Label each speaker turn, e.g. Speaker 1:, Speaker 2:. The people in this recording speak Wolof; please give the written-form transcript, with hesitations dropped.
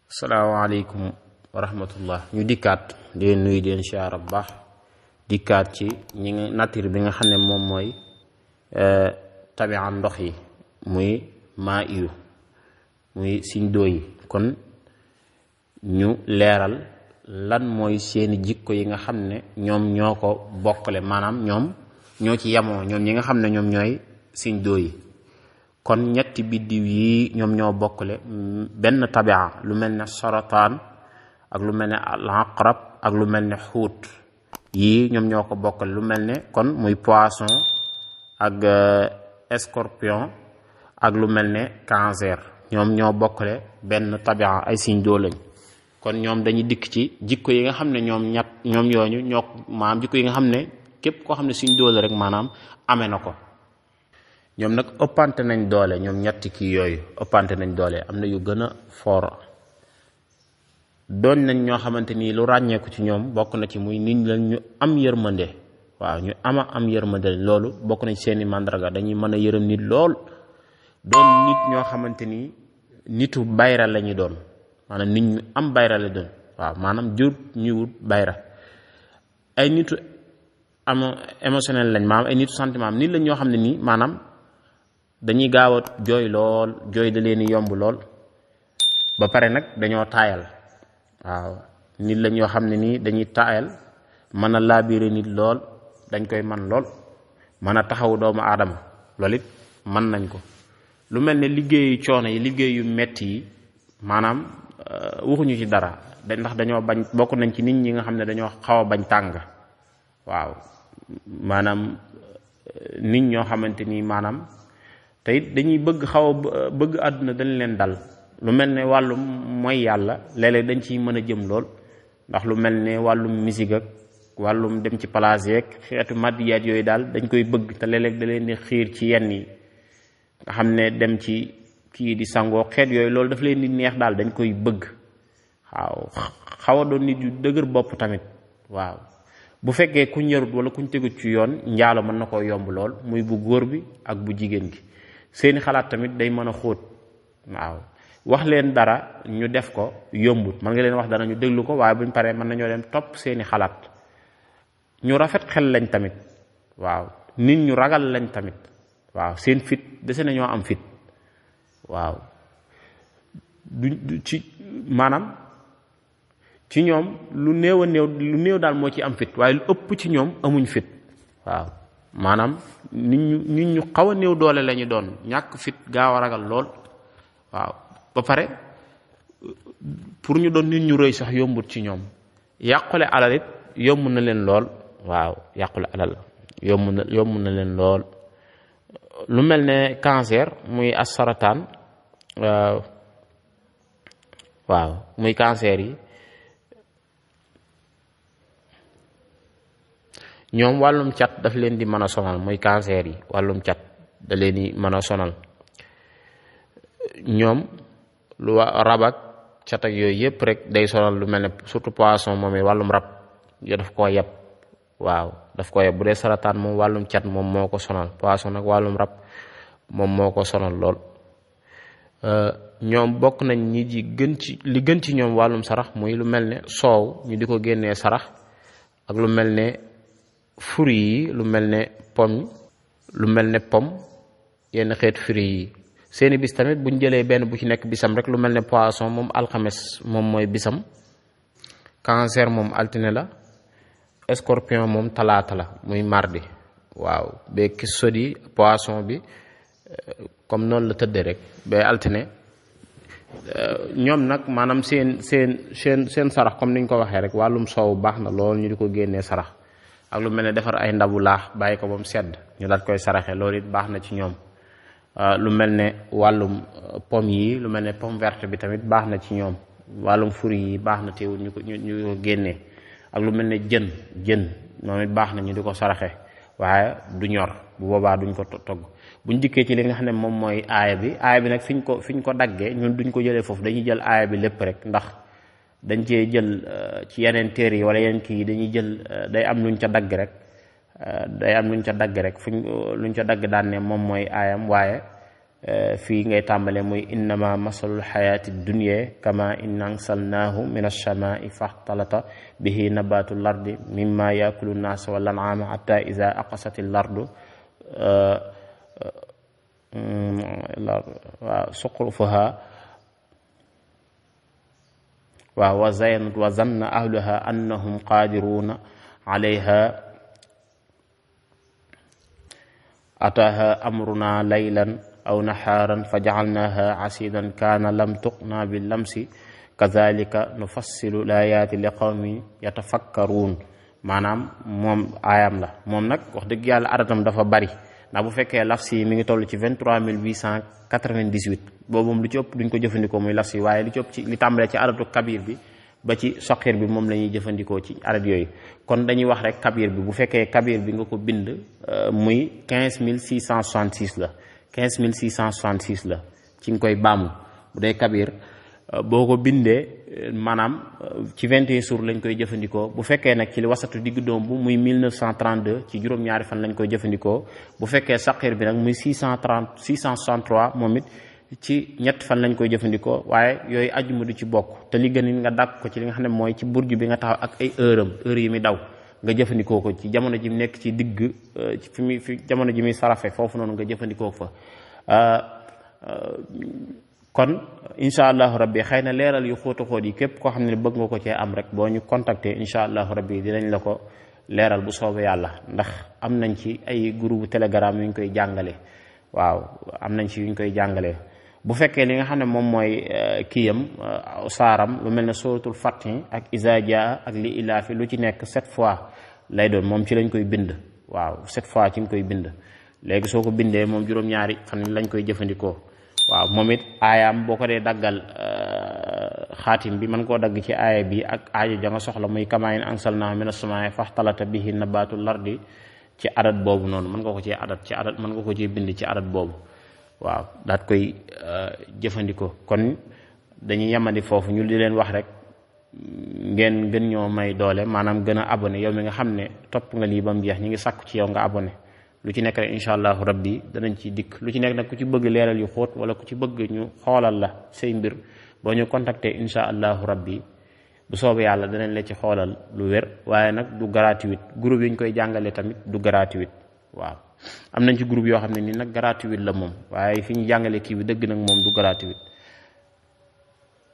Speaker 1: salaamaaleykum wa rahmatullah ñu dikkaat di leen nuyu di leen siyaara bu baax dikkaat ci ñi nga nature bi nga xam ne moom mooy tabia ndox yi muy maa iyu muy siñ doo yi kon ñu leeral lan mooy seeni jikko yi nga xam ne ñoom ñoo ko bokkale maanaam ñoom ñoo ci yamoo ñoom ñi nga xam ne ñoom ñooy siñ doo yi kon ñetti biddiw yi ñoom ñoo bokkale benn tabia lu mel ne sarataan ak lu mel ne al aqrab ak lu mel ne xuut yii ñoom ñoo ko bokkale lu mel ne kon muy poisson ak scorpion ak lu mel ne cancer ñoom ñoo bokkale benn tabia ay siñ doo lañ kon ñoom dañuy dikk ci jikko yi nga xam ne ñoom yooñu ñoo maanaam jikko yi nga xam ne képp koo xam ne siñ doo la rek maanaam amee na ko ñoom nag ëppante nañ doole ñoom ñetti kii yooyu ëppante nañ doole am na yu gën a foor doon nañ ñoo xamante ni lu ràññeeku ci ñoom bokk na ci muy nit lañ ñu am yërmande waaw ñu am yërmande loolu bokk na ci seeni màndarga dañuy mën a yërëm nit lool doon nit ñoo xamante ni nitu bayra la ñu doon maanaam nit ñu am bayra la doon waaw maanaam jur ñu wut bayra ay nitu am émotionnel lañ maanaam ay nitu sentiment nit lañ ñoo xam ne nii maanaam dañuy gaaw a jooy lool jooy da leen yomb lool ba pare nag dañoo taayal waaw nit la ñoo xam ne nii dañuy taayal mën a laabiire nit lool dañ koy man lool mën a taxaw doomu aadama loolu it mën nañ ko lu mel ne liggéeyu coono yi liggéeyu metti yi maanaam waxuñu ci dara ndax dañoo bañ bokk nañ ci nit ñi nga xam ne dañoo xaw a bañ tàng waaw maanaam nit ñoo xamante ni maanaam te it dañuy bëgg bëgg àdduna dañ leen dal lu mel ne wàllum mooy yàlla léeg-léeg dañ ciy mën a jëm lool ndax lu mel ne wàllum musique ak wàllum dem ci place yeeg xeetu madiyaat yooyu daal dañ koy bëgg te léeg-léeg da leen di xiir ci yenn yi nga xam ne dem ci kii di sangoo xeet yooyu loolu daf leen di neex daal dañ koy bëgg waaw xaw a doon nit yu dëgër bopp tamit waaw bu fekkee kuñ yarut wala kuñ tegut ci yoon njaalo mën na koo yomb lool muy bu góor bi ak bu jigéen gi seeni xalaat tamit day mën a xóot waaw wax leen dara ñu def ko yombut mën nga leen wax dara ñu déglu ko waaye buñ paree mën nañoo dem topp seeni xalaat ñu rafet xel lañ tamit waaw nit ñu ragal lañ tamit waaw seen fit dese nañoo am fit waaw du ci maanaam ci ñoom lu néew daal moo ci am fit waaye lu ëpp ci ñoom amuñ fit waaw maanaam nit ñu xaw a néew doole la ñu doon ñàkk fit gaaw a ragal lool waaw ba pare pour ñu doon nit ñu rëy sax yombut ci ñoom yàqule alal it yomb na leen lool waaw yàqule alal yomb na leen lool lu mel ne cancer muy asarataan waaw muy cancer yi ñoom wàllum cat daf leen di mën a sonal muy cancer yi wàllum cat da leen di mën a sonal ñoom lu rab ak cat ak yooyu yëpp rek day sonal lu mel ne surtout poisson moom it wàllum rab yo daf koo yeb waaw daf ko yeb bu dee sarataan moom wàllum cat moom moo ko sonal poisson nag wàllum rab moom moo ko sonal lool ñoom bokk nañ ñi ji li gën ci ñoom wàllum sarax muy lu mel ne soow ñu di ko génnee sarax ak lu mel ne furi yi lu mel ne pom yenn xeet furi yi seeni bis tamit buñ jëlee benn bu ci nekk bisam rek lu mel ne poisson moom alxames moom mooy bisam cancer moom altine la scorpion moom talaata la muy mardi waaw ba ki sodi poisson bi comme noonu la tëddee rek ba altine ñoom nag maanaam seen sarax comme niñ ko waxee rek wàllum soow baax na lool ñu di ko génnee sarax ak lu mel ne defar ay ndabu laax bàyyi ko ba mu sedd ñu daal koy saraxe loolu it baax na ci ñoom lu mel ne wàllum pomme yi lu mel ne pomme verte bi tamit baax na ci ñoom wàllum furi yi baax na teewul ñu ko génnee ak lu mel ne jën moom it baax na ñu di ko saraxe waaye du ñor bu boobaa duñ ko togg buñ dikkee ci li nga xam ne moom mooy aaya bi nag fiñ ko daggee ñun duñ ko jëlee foofu dañuy jël aaya bi lépp rek ndax dañ cee jël ci yeneen téere yi wala yeneen kii yi dañuy jël day am luñ ca dagg rek fuñ luñ ca dagg daan ne moom mooy aayam waaye fii ngay tàmbale muy innama masalul xayaati dunya kama in ansalnaahu min alsamaai faxtalata bihi nabatu lardi mimma yakulu nnaas wal an'aam hatta ida aqasat lardu suqrufuha wa zayanat wa zanna ahluha annahum qadiruna alayha ataaha amruna laylan aw naxaaran fa jacalnaaha asiidan kaana lam tuqna bi lamsi kazalika nufassilu laayaati li qawmin yatafakkaruun maanaam moom aayam la moom nag wax dëgg yàlla adatam dafa bari ndax bu fekkee lafsi yi mi ngi toll ci 23898 boobu moom lu ci ëpp duñ ko jëfandikoo muy lafsi waaye li ci ëpp ci li tàmbalee ci adatu kabir bi ba ci soqir bi moom la ñuy jëfandikoo ci adat yooyu kon dañuy wax rek kabir bi bu fekkee kabir bi nga ko bind muy 15666 la 15666 la ci nga koy baamu bu dee kabir boo ko bindee maanaam ci 21 jours lañ koy jëfandikoo bu fekkee nag ci li wasatu diggu doom bu muy 1932 ci juróom-ñaari fan lañ koy jëfandikoo bu fekkee saqir bi nag muy 663 moom it ci ñett fan lañ koy jëfandikoo waaye yooyu ajjuma du ci bokk te li gën nga dàq ko ci li nga xam ne mooy ci burju bi nga taxaw ak ay heure yi muy daw nga jëfandikoo ko ci jamono ji mu nekk ci digg fi jamono ji muy sarafe foofu noonu nga jëfandikoo fa kon incha allahu rabbi xëy na leeral yu xóota xóot yi képp koo xam ne bëgg nga ko cee am rek boo ñu contacter incha allahu rabbi dinañ la ko leeral bu soobee yàlla ndax am nañ ci ay groupe telegram yu ñu koy jàngale waaw am nañ ci yu ñu koy jàngalee bu fekkee li nga xam ne moom mooy kiyam saaram lu mel ne suratul Fathi ak Iza Jaa ak li ilaafi lu ci nekk 7 fois lay doon moom ci lañ koy bind waaw 7 fois ci nga koy bind léegi soo ko bindee moom juróom-ñaari fan lañ koy jëfandikoo waaw moom it aayaam boo ko dee daggal xaatim bi mën koo dagg ci aaya bi ak aajo ja nga soxla muy kamaayin ansalnaahu mina samaa'i faxtalata bihi nabaatu lardi ci adat boobu noonu mën nga ko ci adat mën nga ko ci bind ci adat boobu waaw daat koy jëfandikoo kon dañuy yemandi foofu ñu di leen wax rek ngeen gën ñoo may doole maanaam gën a abonné yow mi nga xam ne topp nga lii ba mu jeex ñi ngi sàkku ci yow nga abonné lu ci nekk rek incha allahu rabbi danañ ci dikk lu ci nekk nag ku ci bëgg leeral yu xóot wala ku ci bëgg ñu xoolal la say mbir boo ñu contacter incha allahu rabbi bu soobee yàlla danañ la ci xoolal lu wér waaye nag du gratuit groupe yi ñu koy jàngale tamit du gratuit waaw am nañ ci groupe yoo xam ne nii nag gratuit la moom waaye fi ñu jàngale kii bi dëgg nag moom du gratuit